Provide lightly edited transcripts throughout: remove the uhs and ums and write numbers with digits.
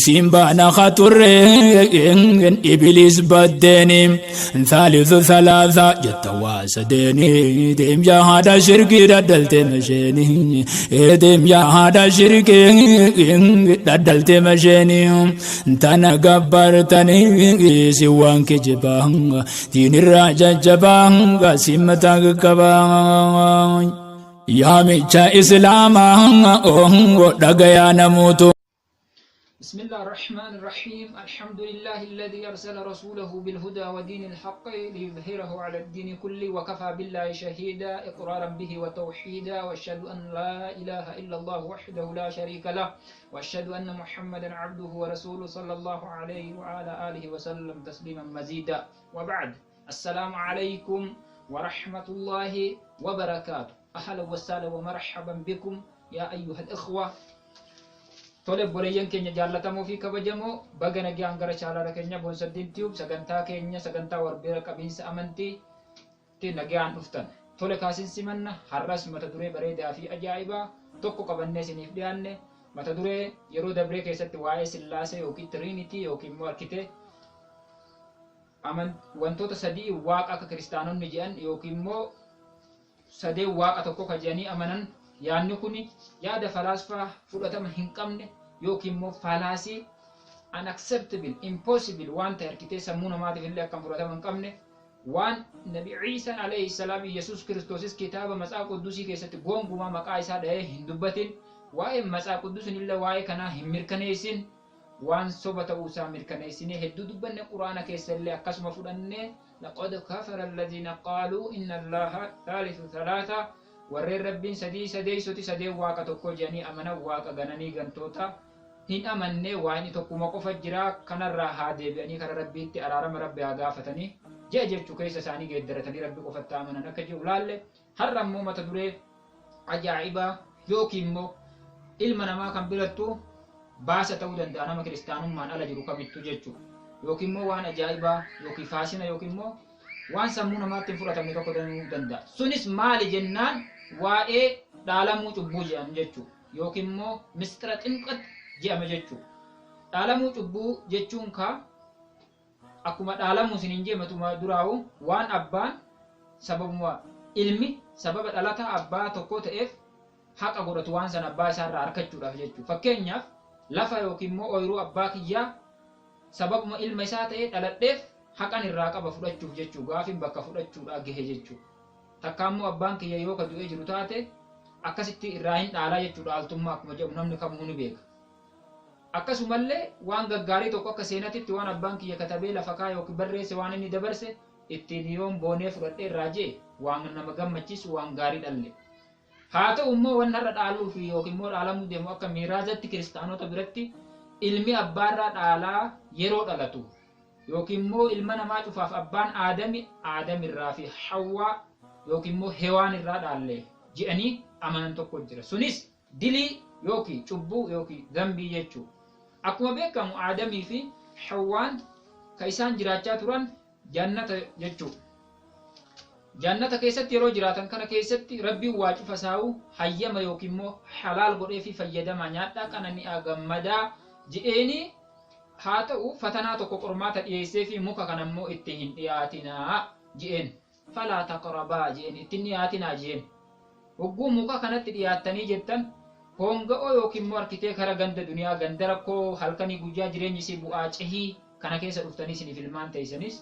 Siin baana khaturre ibiliis baddeeni thaalithu thalaatha jetta waa sadeeni deem yaa haadha shirkii dhadhalte masheeni deem yaa haadha shirkii dhadhalte masheeni tana gabbartanii si waan kijibaa diinirraa jajjabaa si mataa qaqqabaa yaamicha islaamaa dhagayaa namuutu. بسم الله الرحمن الرحيم. الحمد لله الذي أرسل رسوله بالهدى ودين الحق ليظهره على الدين كله وكفى بالله شهيدا، إقرارا به وتوحيدا، وأشهد أن لا إله إلا الله وحده لا شريك له، وأشهد أن محمدا عبده ورسوله صلى الله عليه وعلى آله وسلم تسليما مزيدا، وبعد، السلام عليكم ورحمة الله وبركاته. أهلا وسهلا ومرحبا بكم يا أيها الإخوة. Tole, obboleeyyan keenya jaallatamoo fi kabajamoo, baga nagaan gara chaanaala keenya Boonsaddiin Tube, sagantaa keenya sagantaa warbeera qabiinsa amantii tti nagaan dhuftan. Tole, kaasin simanna. Har'as mata duree bareedaa fi ajaa'ibaa tokko qabannee isiniif dhiyaanne. Mata duree yeroo dabree keessatti waa'ee Sillaasee yookiin Trinity yookiin immoo arkitee wantoota sadii waaqa akka kiristaanonni jedhan yookiin immoo sadeen waaqa tokko ka jedhanii amanan, yaadni kun yaada falaasfaa fudhatama hin qabne yookiin immoo fallacy, unacceptable, impossible waan ta'e, harkitee sammuu namaatiif illee akkam fudhatama hin qabne, waan Nabi Iisaan alayhi salaam, Yesuus Kiristoosis kitaaba Matsaa Quddusii keessatti gonkumaa maqaa isaa dha'ee hin dubbatin, waa'ee Matsaa Quddusin illee waa'ee kanaa hin mirkaneessin, waan soba ta'uu isaa mirkaneessinee hedduu dubbanne. Quraana keessa illee akkasuma fudhannee, "لقد كفر الذين قالوا إن الله ثالث ثلاثة", warreen Rabbiin sadii sadeeysoti, sadeen waaqa tokko jedhanii amanan, waaqa gananii gantoota hin amanne, waaqni tokkuma qofa jira, kanarraa haa deebi'anii kara Rabbiitti araarama Rabbi haa gaafatanii je'a jechuu keessa isaanii geeddaratanii Rabbi qofatti amanan akka jiru laalle. Har'a immoo mata duree ajaa'ibaa yookiin immoo ilma namaa kan birattu baasa ta'uu danda'a, nama kiristaanummaan ala jiru kamittu jechuudha. Yookiin immoo waan ajaa'ibaa yookiin faashina yookiin immoo waan sammuu namaatti hin fudhatamne tokko ta'uu danda'a. Sunis maali jennaan, waa'ee dhaalamuu cubbuu jedhan jechuudha. Yookiin immoo mistira ximqat jedhama jechuudha. Dhaalamuu cubbuu jechuun kaa akkuma dhaalamuu isin hin jeematuma duraa'u, waan abbaan sababuma ilmi sababa dhalataa abbaa tokko ta'eef haqa godhatu waan sana abbaa isaarraa argachuudhaaf jechuudha. Fakkeenyaaf, lafa yookiin immoo ooyiruu abbaa kiyyaa sababuma ilma isaa ta'ee dhaladheef haqan irraa qaba fudhachuuf jechuudha. Gaafin bakka fudhachuudhaa gahe jechuudha. Takka immoo abbaan kiyya yoo ka du'ee jiru taate akkasitti irraa hin dhaalaa jechuudha. Dhaaltummaa akkuma jedhamu namni kamuu ni beeka. Akkasumallee waan gaggaarii tokko akka seenatitti waan abbaan kiyya katabee lafa kaa yookiin barreesse, waan inni dabarse ittiin yoon boonee fudhadhee irraa jee, waan nama gammachiisu, waan gaarii dhalle. Haa ta'u immoo wanni har'a dhaaluu fi yookiin immoo dhaalamuu deemu, akka miiraazatti kiristaanota biratti ilmi abbaarraa dhaalaa yeroo dhalatu, yookiin immoo ilma namaa cufaaf abbaan Aadami, Aadamirraa fi Hawwaa yookiin immoo Hewaan irraa dhaalle jedhanii amanan tokko jira. Sunis dilii yookiin cubbuu yookiin dambii jechuudha. Akkuma beekamu Aadamii fi Hawwaan ka isaan jiraachaa turan jannata jechuudha. Jannata keessatti yeroo jiraatan kana keessatti Rabbiin waa cufa saa'u hayyama yookiin immoo halaal godhee fi fayyadamaa, nyaadhaa, qanani'aa, gammadaa je'eeni. Haa ta'u, fatanaa tokko, qormaata dhiyeessee fi muka kana immoo itti hin dhiyaatinaa je'een. "فلا تقربا" je'een, itti hin dhiyaatinaa je'een. Hogguu muka kanatti dhiyaattanii jettan honga'oo yookiin immoo harkitee kara ganda duniyaa, ganda rakkoo halkanii guyyaa jireenyi isii bu'aa cehii kana keessa dhuftanii isiniif ilmaan teessanis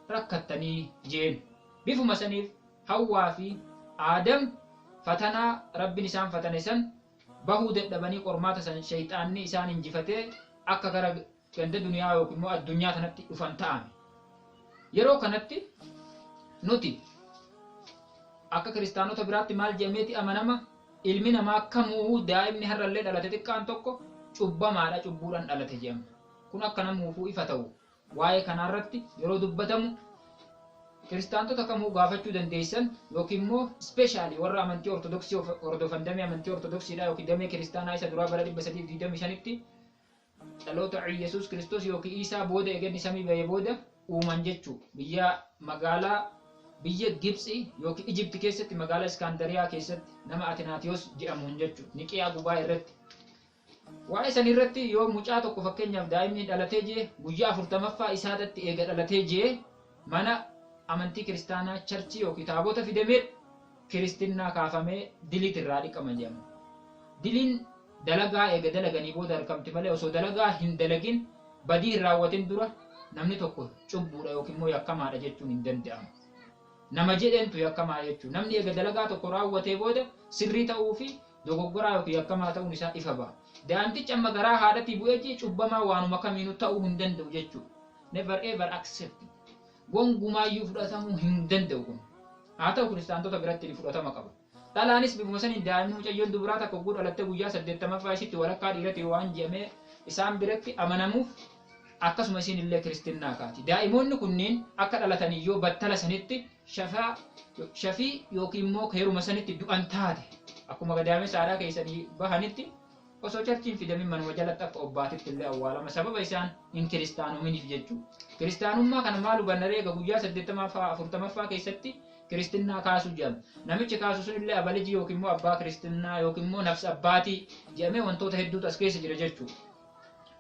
rakkattanii jeen. Bifuma saniif Hawwaa fi Aadam fatanaa Rabbiin isaan fatane san bahuu dadhabanii, qormaata san shayxaanni isaan injifatee akka gara ganda duniyaa yookiin immoo addunyaa kanatti dhufan ta'ame. Yeroo kanatti nuti akka kiristaanota biraatti maal jedhameeti amanama? Ilmi namaa kamuu, daa'imni har'allee dhalate xiqqaan tokko cubbamaadha, cubbuudhaan dhalate jedhama. Kun akka namuufuu ifa ta'u, waa'ee kanaarratti yeroo dubbatamu kiristaantota kamuu gaafachuu dandeessan, yookiin immoo specially warra amantii Ortodoksii hordofan, damee amantii Ortodoksiidha yookiin damee kiristaanaa isa duraa bara 325tti dhaloota Yesuus Kiristoos yookiin Iisaa booda, eega inni samii bahee booda uuman jechuu, biyya magaalaa biyya Gibxi yookiin Ijipti keessatti, magaalaa Iskaandariyaa keessatti, nama Atinaatiyos jedhamuun jechuu, Niqiyaa gubaa irratti. Waa'ee san irratti yoo mucaa tokko fakkeenyaaf daa'imni dhalatee jee guyyaa 40ffaa isaatti eega dhalatee jee mana amantii kiristaanaa charchii yookiin taabota fidamee kiristinnaa kaafamee diliit irraa dhiqama jedhama. Diliin dalagaa eega dalaganii booda argamti malee osoo dalagaa hin dalagin badii hin raawwatin dura namni tokko cubbuudha yookiin immoo yakkamaadha jechuun hin danda'amu. Nama jedhentu yakkamaa jechuudha. Namni eega dalagaa tokko raawwatee booda sirrii ta'uu fi dogoggoraa yookiin yakkamaa ta'uun isaa ifa ba'a. Daa'imtichi amma garaa haadhatii bu'ee jee cubbamaa waanuma kamiinuu ta'uu hin danda'u jechuudha. Never ever accept. Gongumaayyuu fudhatamuu hin danda'u kun. Haa ta'u kiristaanota biratti ni fudhatama qaba. Dhalaanis bifuma saniin daa'imni mucayyoon dubaraa takka hogguu dhalattee guyyaa 80ffaa isitti walakkaa dhiirati waan jedhamee isaan biratti amanamuuf akkasuma isiin illee kiristinnaa kaati. Daa'imoonni kunneen akka dhalatanii yoo battala sanitti shafii yookiin immoo heeruma sanitti du'an taate akkuma gadaamessa aadaa keessanii bahanitti osoo charchiin fidamin manuma jalatti akka obbaatitti illee awwaalama sababa isaan hin kiristaanuminiif jechuudha. Kiristaanummaa kana maal hubanna eega guyyaa 80ffaa 40ffaa keessatti kiristinnaa kaasuu jedhama. Namichi kaasu sun illee abaliji yookiin immoo abbaa kiristinnaa yookiin immoo nafsa abbaatii jedhamee wantoota hedduutu as keessa jira jechuudha.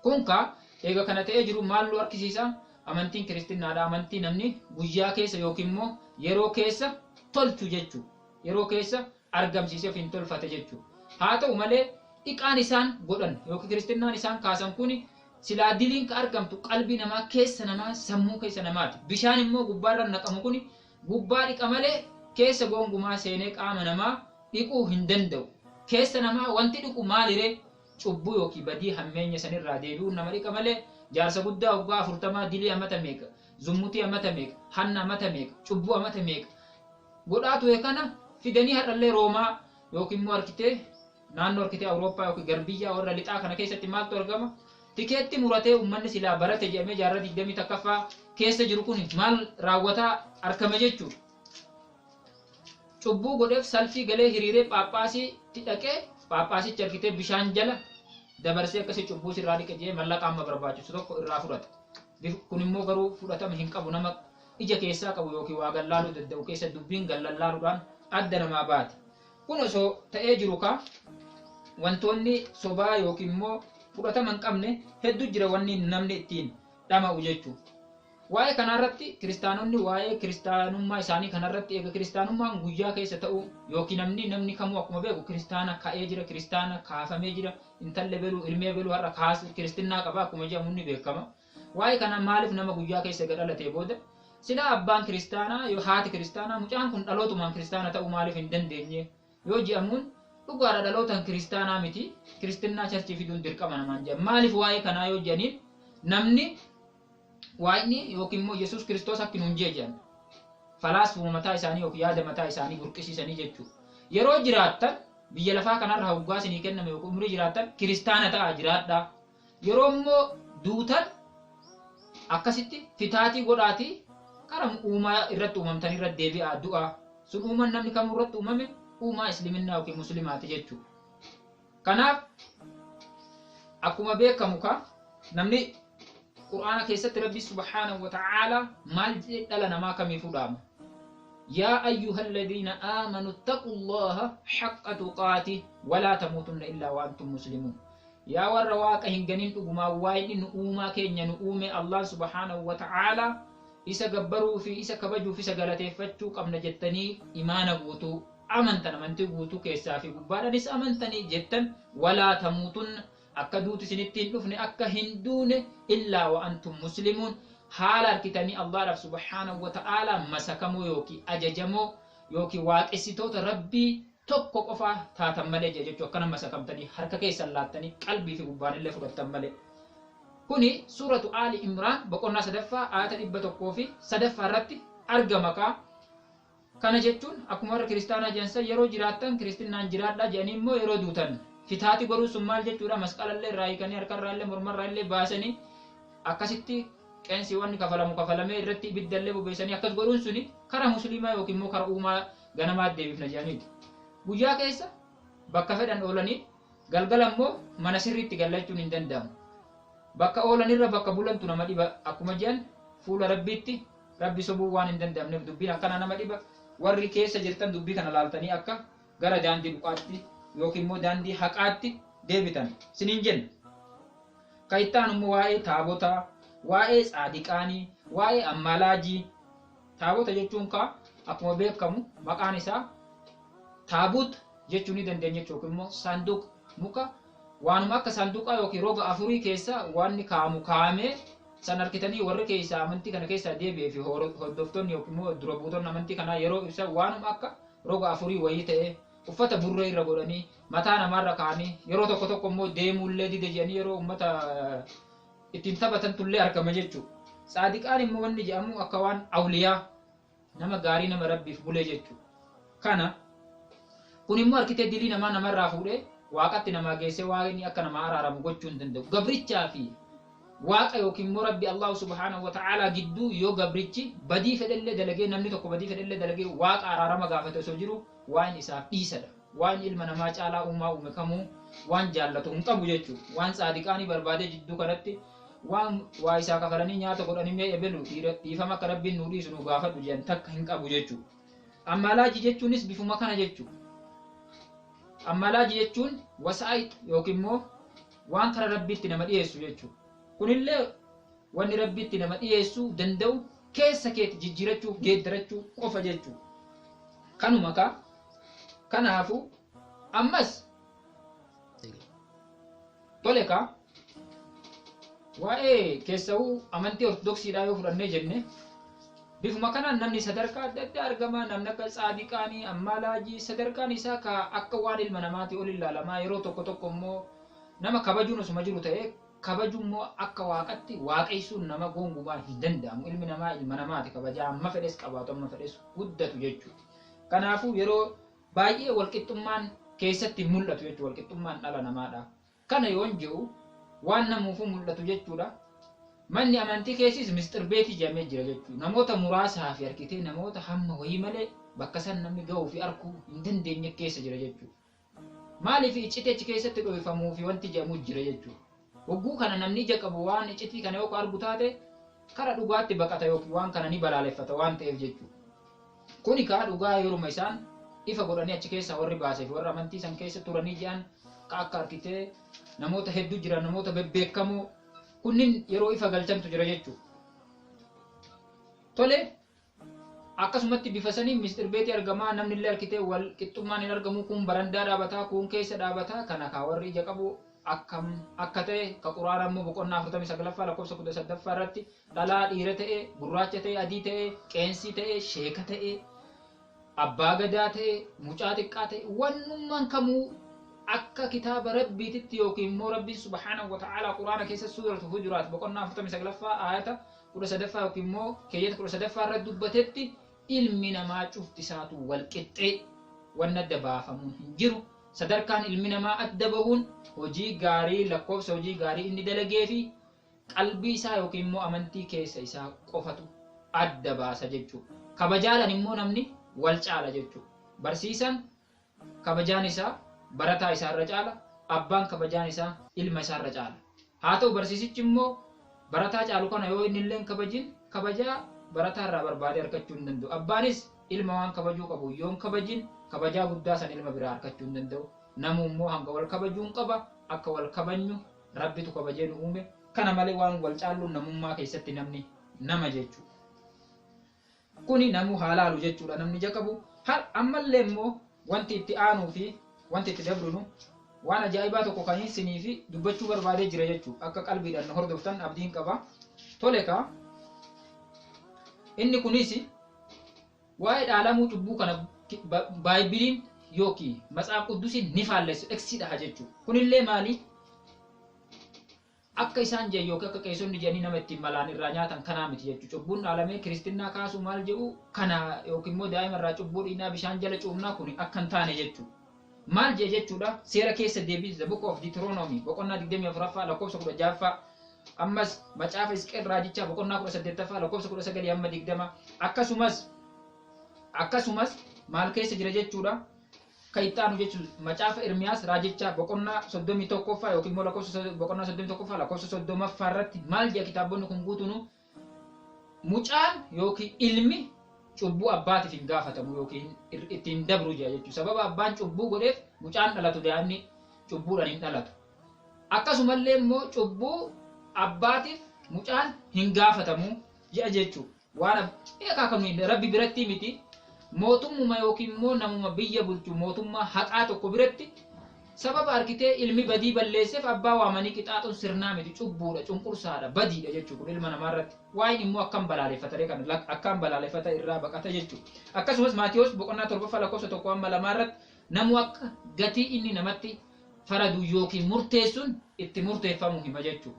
Kun kaa eega kana ta'ee jiru maal nu argisiisa? Amantiin kiristinnaadha. Amantii namni guyyaa keessa yookiin immoo yeroo keessa tolchu jechuudha. Yeroo keessa argamsiisee ofiin tolfate jechuudha. Haa ta'u malee dhiqaan isaan godhan yookiin kiristinnaan isaan kaasan kuni silaa diliin ka argamtu qalbii namaa keessa namaa sammuu keessa namaati. Bishaan immoo gubbaarra naqamu kuni gubbaa dhiqa malee keessa gongumaa seenee qaama namaa dhiquu hin danda'u. Keessa namaa wanti dhiqu maaliree? Cubbuu yookiin badii hammeenya sanirraa deebi'uun nama dhiqa malee jaarsa guddaa waggaa 40 dilii amata meeqa, zummutii amata meeqa, hanna amata meeqa, cubbuu amata meeqa godhaa ture kana fidanii har'allee Roomaa yookiin immoo harkitee naannoo harkitee Awurooppaa yookiin garbiyyaa warra lixaa kana keessatti maaltu argama? Tikeetti muratee uummanni silaa barate jedhamee jaarraa 21ffaa keessa jiru kun maal raawwataa argama jechuudha. Cubbuu godheef salfii galee hiriiree phaaphaasiitti dhaqee phaaphaasichi argitee bishaan jala dabarsee akkasii cubbuu sirraa dhiqe jedhee mallaqa amma barbaachisu tokko irraa fudhata. Kun immoo garuu fudhatama hin qabu nama ija keessaa qabu yookiin waa gallaaluu danda'u keessa dubbiin gallallaaluudhaan adda namaa baate. Kun osoo ta'ee jiru kaa wantoonni sobaa yookiin immoo fudhatama hin qabne hedduu jira wanni namni ittiin dhama'u jechuudha. Waa'ee kanarratti kiristaanonni waa'ee kiristaanummaa isaanii kanarratti eega kiristaanummaan guyyaa keessa ta'u yookiin namni kamuu akkuma beeku kiristaana ka'ee jira, kiristaana kaafamee jira, intalli beluu ilmee beluu har'a kaas kiristinnaa qaba akkuma jedhamu ni beekama. Waa'ee kana maaliif nama guyyaa keessa eega dhalatee booda silaa abbaan kiristaanaa yoo haati kiristaanaa mucaan kun dhalootumaan kiristaana ta'uu maaliif hin dandeenye yoo jedhamuun dhugaadha dhalootaan kiristaanaa miti kiristinnaa charchii fiduun dirqama namaan jedhan. Maaliif waa'ee kanaa yoo jedhaniin namni Waaqni yookiin immoo Yesuus Kiristoos akki nuun jee jedhan. Falaasfuma mataa isaanii yookiin yaada mataa isaanii burqisiisanii jechuudha. Yeroo jiraattan biyya lafaa kanarra hoggaa isinii kenname yookiin umurii jiraattan kiristaana ta'aa jiraadhaa. Yeroo immoo duutan akkasitti fitaatii godhaatii kara uumaa irratti uumamtan irra deebi'aa du'aa. Sun uuman namni kamuu irratti uumame uumaa isliminnaa yookiin muslimaati jechuudha. Kanaaf akkuma beekamu ka namni Qur'aana keessatti Rabbi subhaanahu wa ta'aalaa maal jedhee dhala namaa kamiifuu dhaama? Yaa ayyuhalladhiina aamanu ittaqullaha haqqa tuqaati walaa tamuutunna illaa wa antum muslimuun. Yaa warra waaqa hin ganin dhugumaan waa'inni nu uumaa keenya nu uume Allah subhaanahu wa ta'aalaa isa gabbaruu fi isa kabajuuf isa galateeffachuu qabna jettanii imaana guutuu amantan amantii guutuu keessaa fi gubbaadhanis amantanii jettan walaa tamuutunna akka duuti isinitti hin dhufne akka hin duune illaa wa antum muslimuun haala harkitanii Allahdhaaf subhaanahu wa ta'aalaa masakamoo yookiin ajajamoo yookiin waaqessitoota rabbii tokko qofaa taatan malee jedha jechuudha. Akkana masakamtanii harka keessan laattanii qalbii fi gubbaanillee fudhattan malee. Kuni suuratu Aali Imraan boqonnaa 3ffaa ayata 103ffaa irratti argama kaa. Kana jechuun akkuma warra kiristaanaa jedhan san yeroo jiraattan kiristinnaan jiraadhaa jedhanii immoo yeroo duutan fitaati godhuun sun maal jechuudha masqalallee irraa hiikanii harkarraallee mormarraallee baasanii akkasitti qeensi wanni kafalamu kafalamee irratti ibiddallee bobeessanii akkas godhuun suni kara musliimaa yookiin immoo kara uumaa ganamaa deebifna jedhaniiti. Guyyaa keessa bakka fedhan oolanii galgala immoo mana sirriitti gallachuun hin danda'amu. Bakka oolanirra bakka bulantu nama dhiba akkuma jedhan fuula rabbiitti Rabbi sobuun waan hin danda'amneef dubbiin akkanaa nama dhiba. Warri keessa jirtan dubbii kana laaltanii akka gara daandii dhugaatti yookiin immoo daandii haqaatti deebitan siniin jenna. Kan itti aanu immoo waa'ee taabotaa, waa'ee tsaadiqaanii, waa'ee ammalaajii. Taabota jechuun kaa akkuma beekamu maqaan isaa taabut jechuu ni dandeenya jechuudha yookiin immoo saanduqa muka waanuma akka saanduqaa yookiin roga afurii keessa wanni kaa'amu kaa'amee san harkitanii warri keessaa amantii kana keessaa deebi'ee fi hordoftoonni yookiin immoo dura buutonni amantii kanaa yeroo ibsan waanuma akka roga afurii wayii ta'ee uffata burree irra godhanii mataa namaarra kaa'anii yeroo tokko tokko immoo deemuullee dide jedhanii yeroo uummata ittiin taphatantullee argama jechuudha. Tsaadiqaan immoo wanni jedhamu akka waan awliyaa nama gaarii nama rabbiif bulee jechuudha. Kana kun immoo harkitee dilii namaa namarraa fuudhee waaqatti namaa geessee waaqni akka namaa araaramu gochuu hin danda'u. Gabrichaa fi waaqa yookiin immoo rabbi Allahu subhaanahu wa ta'aalaa gidduu yoo gabrichi badii fedhellee dalagee namni tokko badii fedhellee dalagee waaqa araarama gaafate osoo jiru waan isaaf dhiisadha. Waan ilma namaa caalaa uumaa uume kamuu waan jaallatu hin qabu jechuudha. Waan tsaadiqaanii barbaadee jidduu kanatti waan waa isaa kafalanii nyaata godhanii mee ebelu dhiifama akka rabbiin nuu dhiisu nu gaafadhu jedhan takka hin qabu jechuudha. Ammalaaji jechuunis bifuma kana jechuudha. Ammalaaji jechuun wasaa'it yookiin immoo waan kara rabbiitti nama dhiyeessu jechuudha. Kunillee wanni rabbiitti nama dhiyeessuu danda'u keessa keetti jijjiirachuu geeddarachuu qofa jechuudha. Kanuma kaa kanaafuu ammas tole kaa waa'ee keessa'uu amantii ortodoksiidhaa yoo fudhannee jenne bifuma kanaan namni sadarkaa adda addaa argama namni akka tsaadiqaanii ammaalaajii sadarkaan isaa ka akka waan ilma namaatii ol ilaalamaa yeroo tokko tokko immoo nama kabajuun osuma jiru ta'ee kabaju immoo akka waaqatti waaqessuun nama gonkumaa hin danda'amu ilmi namaa ilma namaati kabajaa amma fedhes qabaatu amma fedhes guddatu jechuudha. Kanaafuu yeroo baay'ee walqixxummaan keessatti mul'atu jechuudha walqixxummaan dhala namaadha. Kana yoon jedhu waan namuufuu mul'atu jechuudha. Manni amantii keessis misxir beetii jedhamee jira jechuudha. Namoota muraasaa fi harkitee namoota hamma wayii malee bakka san namni ga'uu fi arkuu hin dandeenye keessa jira jechuudha. Maaliif iccitii achi keessatti dhoofamuu fi wanti jedhamu jira jechuudha. Hogguu kana namni ija qabu waan iccitii kana yoo argu taate kara dhugaatti baqata yookiin waan kana ni balaaleffata waan ta'eef jechuudha. Kuni kaa dhugaa yeruma isaan ifa godhanii achi keessaa warri baasee fi warra amantii san keessa turanii jiran ka akka harkitee namoota hedduu jiran namoota bebbeekamoo kunniin yeroo ifa galchantu jira jechuudha. Tole akkasumatti bifa saniin misxir beetii argamaa namni illee harkitee wal qixxummaan hin argamu kun barandaa dhaabataa kun keessa dhaabataa kana kaa warri ija qabu akkam akka ta'e ka quraana immoo boqonnaa 49ffaa lakkoofsa 18ffaa irratti dhalaa dhiira ta'e gurraacha ta'e adii ta'e qeensii ta'e sheeka ta'e abbaa gadaa ta'e mucaa xiqqaa ta'e wannummaan kamuu akka kitaaba rabbiititti yookiin immoo rabbiin subhaanahu wa ta'aalaa quraana keessa suuratu hujuraat boqonnaa 49ffaa aayata 13ffaa yookiin immoo keeyyata 13ffaa irratti dubbatetti ilmi namaa cufti isaatu wal qixxee wanni adda baafamuun hin jiru. Sadarkaan ilmi namaa adda bahuun hojii gaarii lakkoofsa hojii gaarii inni dalagee fi qalbii isaa yookiin immoo amantii keessa isaa qofatu adda baasa jechuudha. Kabajaadhaan immoo namni wal caala jechuudha. Barsiisaan kabajaan isaa barataa isaarra caala, abbaan kabajaan isaa ilma isaarra caala. Haa ta'u barsiisichi immoo barataa caalu kana yoo inni illee hin kabajin kabajaa barataa irraa barbaadee argachuu hin danda'u. Abbaanis ilma waan kabajuu qabu yoo hin kabajin kabajaa guddaa san ilma biraa argachuu hin danda'u. Namuu immoo hanga wal kabajuu hin qaba. Akka wal kabajnu rabbitu kabajee nu uume. Kana malee waan wal caalluun namummaa keessatti namni nama jechuudha. Kuni namuu haa laalu jechuudha namni ija qabu. Ammallee immoo wanti itti aanuu fi wanti itti dabrunu waan ajaa'ibaa tokko kan isinii fi dubbachuu barbaadee jira jechuudha. Akka qalbiidhaan na hordoftan abdiin qaba. Tole kaa inni kunis waa'ee dhaalamuu cubbuu kana baaybiliin yookiin matsaaf quddusiin ni faallessu eksiidha jechuudha. Kunillee maali? Akka isaan jedhan yookiin akka qeessonni jedhanii nama ittiin malaan irraa nyaatan kanaa miti jechuudha. Cubbuun dhaalamee kiristinnaa kaasuu maal jedhu kana yookiin immoo daa'ima irraa cubbuu dhiinaa bishaan jala cuubnaa kun akka hin taane jechuudha. Maal jedhe jechuudha seera keessa deebii the book of Deuteronomy boqonnaa 24ffaa lakkoofsa 16ffaa ammas macaafa Hisqeel raajichaa boqonnaa 18ffaa lakkoofsa 19 hamma 20 akkasumas maal keessa jira jechuudha kan itti aanu jechuudha macaafa Ermiyaas raajichaa boqonnaa 31ffaa yookiin immoo lakkoofsa boqonnaa 31ffaa lakkoofsa 30ffaa irratti maal jedha kitaabonni kun guutuunu mucaan yookiin ilmi cubbuu abbaatiif hin gaafatamu yookiin ittiin dabru jedha jechuudha. Sababa abbaan cubbuu godheef mucaan dhalatu daa'imni cubbuudhaan hin dhalatu. Akkasumallee immoo cubbuu abbaatiif mucaan hin gaafatamu jedha jechuudha. Waan eegaa kan Rabbi biratti miti, mootummuma yookiin immoo namuma biyya bulchu, mootummaa haqaa tokko biratti sababa argitee ilmi badii balleesseef abbaa waamanii qixaaxuun sirnaa miti, cubbuudha, cunqursaadha, badiidha jechuudha kun ilma namaa irratti. Waa'een immoo akkam balaaleffataree kana akkam balaaleffata irraa baqata jechuudha. Akkasumas Maatiyoos boqonnaa 7ffaa lakkoofsa 1 hamma 2 irratti namu akka gatii inni namatti faradu yookiin murteessuun itti murteeffamu hima jechuudha.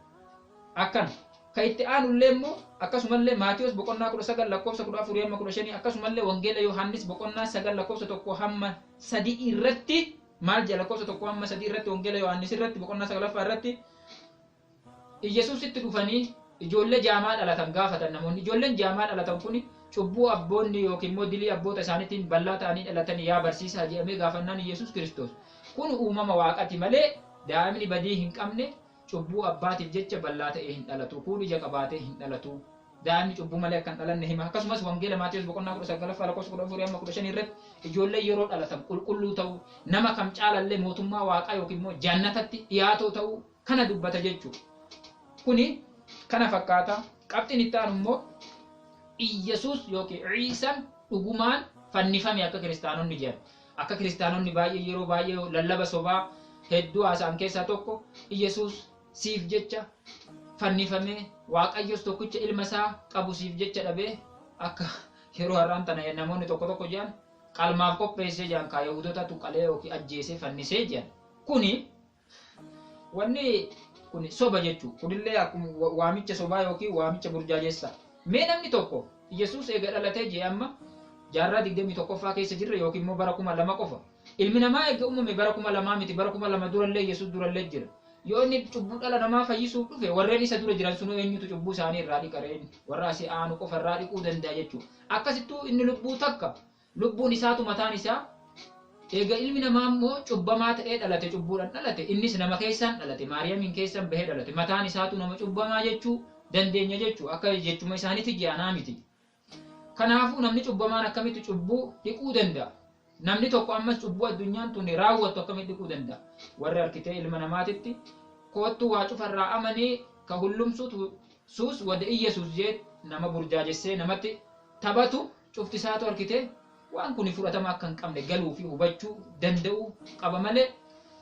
Akkana. Ka itti aanullee immoo akkasumallee Maatiyoos boqonnaa 19 lakkoofsa 14 hamma 15, akkasumallee Wangeela Yohaannis boqonnaa 9 lakkoofsa 1 hamma 3 irratti maal jedha? Lakkoofsa 1 hamma 3 irratti, Wangeela Yohaannis irratti boqonnaa 9ffaa irratti, Iyyasuusitti dhufanii ijoollee jaamaa dhalatan gaafatan namoonni. Ijoolleen jaamaa dhalatan kun cubbuu abboonni yookiin immoo dilii abboota isaaniitiin ballaa ta'anii dhalatan yaa barsiisaa jedhamee gaafannaan, Iyyasuus Kiristoos kun uumama waaqati malee daa'imni badii hin qabne cubbuu abbaatiif jecha ballaa ta'ee hin dhalatu. Kun ija qabaatee hin dhalatu. Daa'imni cubbuu malee akka hin dhalanne hima. Akkasumas Wangeela Maatiyus boqonnaa 19ffaa lakkoofsa 14 hamma 15 irratti ijoollee yeroo dhalatan qulqulluu ta'uu, nama kam caalallee mootummaa waaqaa yookiin immoo jannatatti dhiyaatoo ta'uu kana dubbata jechuudha. Kuni kana fakkaata. Qabxiin itti aanu immoo Iyyasuus yookiin Iisaan dhugumaan fannifame akka kiristaanonni jedhan. Akka kiristaanonni baay'ee yeroo baay'ee lallaba sobaa hedduu haasa'an keessaa tokko Iyyasuus siif jecha fannifamee, Waaqayyos tokkicha ilma isaa qabu siif jecha dhabee, akka yeroo har'aan tana namoonni tokko tokko jedhan qalmaaf qopheessee jedhan, kaa Yahudotatu qalee yookiin ajjeesee fannisee jedhan. Kuni wanni kun soba jechuudha. Kunillee akkuma waamicha sobaa yookiin waamicha burjaajessaa. Mee namni tokko Yesuus eega dhalatee jee amma jaarraa 21ffaa keessa jirra yookiin immoo bara 2000 qofa. Ilmi namaa eega uumame bara 2000 miti, bara 2000 durallee Yesuus durallee jira. Yoo inni cubbuu dhala namaa fayyisuuf dhufe, warreen isa dura jiran sunuu eenyutu cubbuu isaanii irraa dhiqa reen? Warra asii aanu qofa irraa dhiquu danda'a jechuudha. Akkasittuu inni lubbuu takka lubbuun isaatu mataan isaa eega ilmi namaa immoo cubbamaa ta'ee dhalate, cubbuudhaan dhalate, innis nama keessaan dhalate, Maariyamiin keessaan bahee dhalate, mataan isaatu nama cubbamaa jechuu dandeenya jechuu, akka jechuma isaaniitti ji'anaa miti. Kanaafuu namni cubbamaan akkamitti cubbuu dhiquu danda'a? Namni tokko ammas cubbuu addunyaan tun raawwattu akkamitti dhiquu danda'a? Warri harkitee ilma namaatitti koottuu waa cufarraa amanii ka hullumsuutu suus wada Iyyasuus jee nama burjaajessee namatti taphatu cufti isaatu harkitee waan kun fudhatama akka hin qabne galuu fi hubachuu danda'uu qaba malee,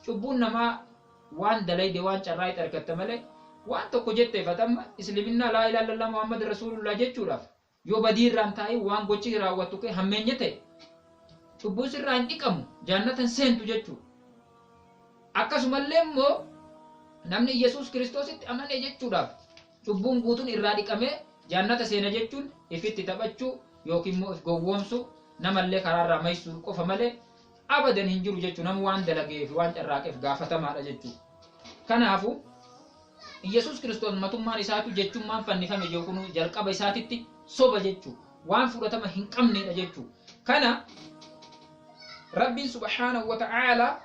cubbuun namaa waan dalayde, waan carraa itti argatta malee, waan tokko jetteef atamma isliminnaa laa ilaaha illallah Muhammad rasuulullah jechuudhaaf yoo badii irraan taa'in, waan gochi raawwattu kee hammeenya ta'e, cubbuun sirraa hin dhiqamu, jaannatan seentu jechuudha. Akkasumallee immoo namni Yesuus Kiristoositti amane jechuudhaaf cubbuun guutuun irraa dhiqamee jaannata seena jechuun ifitti taphachuu yookiin immoo if gowwoomsuu, namallee karaarraa maysuu qofa malee abadan hin jiru jechuudha. Nama waan dalagee fi waan carraaqeef gaafatamaadha jechuudha. Kanaafuu Yesuus Kiristoos matummaan isaatu jechummaan fannifame jiru kun jalqaba isaatitti soba jechuudha. Waan fudhatama hin qabnedha jechuudha. Kana Rabbiin subhaanahu wa ta'aalaa